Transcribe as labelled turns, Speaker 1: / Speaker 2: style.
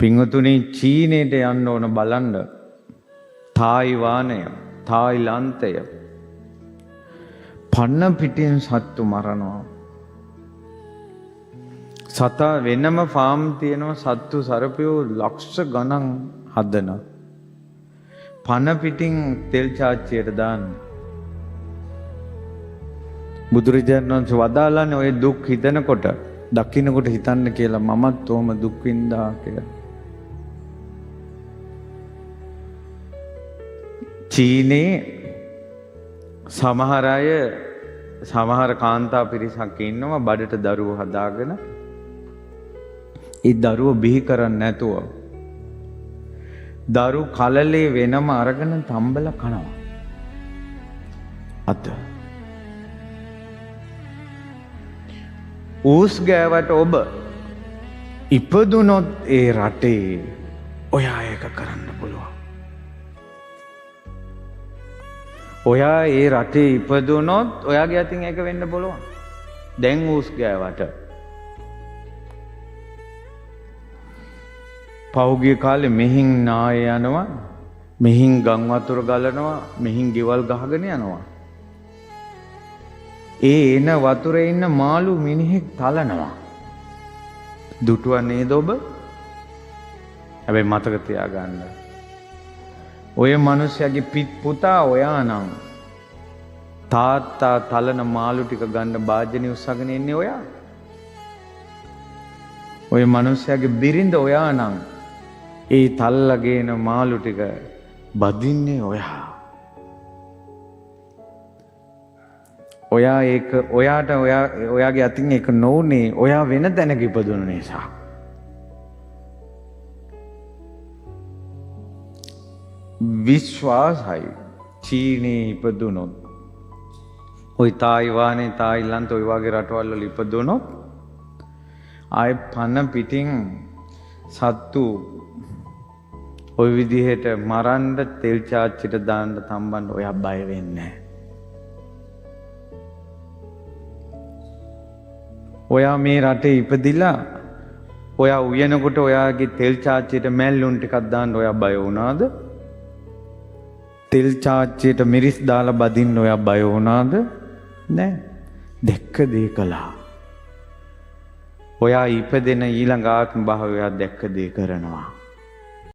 Speaker 1: පින්වතුනි, චීනයට යන්න ඕන බලන්න. තායිවානය, තායිලන්තය පන්න පිටින් සත්තු මරනවා. සතා වෙනම ෆාම් තියෙනවා, සත්තු සරපියෝ ලක්ෂ ගණන් හදන. පන පිටින් තෙල් චාච්චියට දාන්න. බුදුරජාණන් වහන්සේ වදාළන්නේ ඔය දුක් හිතනකොට, දකින්නකොට හිතන්න කියලා මමත් ඔහොම දුක් විඳා කියලා. චීනේ සමහර අය, සමහර කාන්තා පිරිසක් ඉන්නවා බඩට දරුවෝ හදාගෙන ඒ දරුවෝ බිහි කරන්නේ නැතුව දරු කලලේ වෙනම අරගෙන තම්බල කනවා. අද ඌස් ගෑවට ඔබ ඉපදුනොත් ඒ රටේ ඔයා ඒක කරන්න පුළුවන්. ඔයා ඒ රටේ ඉපදුනොත් ඔයාගේ අතින් ඒක වෙන්න පුළුවන්. දැන් ඌස් ගෑවට පහුගිය කාලේ මෙහින් නාය යනවා, මෙහින් ගම් වතුර ගලනවා, මෙහින් ගෙවල් ගහගෙන යනවා. ඒ එන වතුරේ ඉන්න මාළු මිනිහෙක් තලනවා. දුටුවා නේද ඔබ? හැබැයි මතක තියාගන්න, ඔය මිනිස්සයාගේ පිත් පුතා ඔයා නම් තාත්තා තලන මාළු ටික ගන්න භාජනය උස්සගෙන එන්නේ ඔයා. ඔය මිනිස්සයාගේ බිරිඳ ඔයා නම් ඒ තල්ලගේන මාළු ටික බදින්නේ ඔයා. ඔයා ඒක ඔයාට ඔයා ඔයාගේ අතින් ඒක නොඋනේ ඔයා වෙන තැනක ඉපදුන නිසා. විශ්වාසයි චීනේ ඉපදුනොත්, ඔය තායිවානේ, තායිලන්ත ඔය වගේ රටවල් වල ඉපදුනොත් ආයෙ පන පිටින් සත්තු ඔය විදිහට මරන්න, තෙල් චාච්චිට දාන්න, තම්බන්න ඔයා බය වෙන්නේ නැහැ. ඔයා මේ රටේ ඉපදිලා ඔයා උයනකොට ඔයාගේ තෙල් චාච්චියට මැල්ලුන් ටිකක් දාන්න ඔයා බය වුණාද? තෙල් චාච්චියට මිරිස් දාලා බදින්න ඔයා බය වුණාද? නෑ. දැක්ක දේ කළා. ඔයා ඉපදෙන ඊළඟ ආත්ම භාවය ඔයා දැක්ක දේ කරනවා.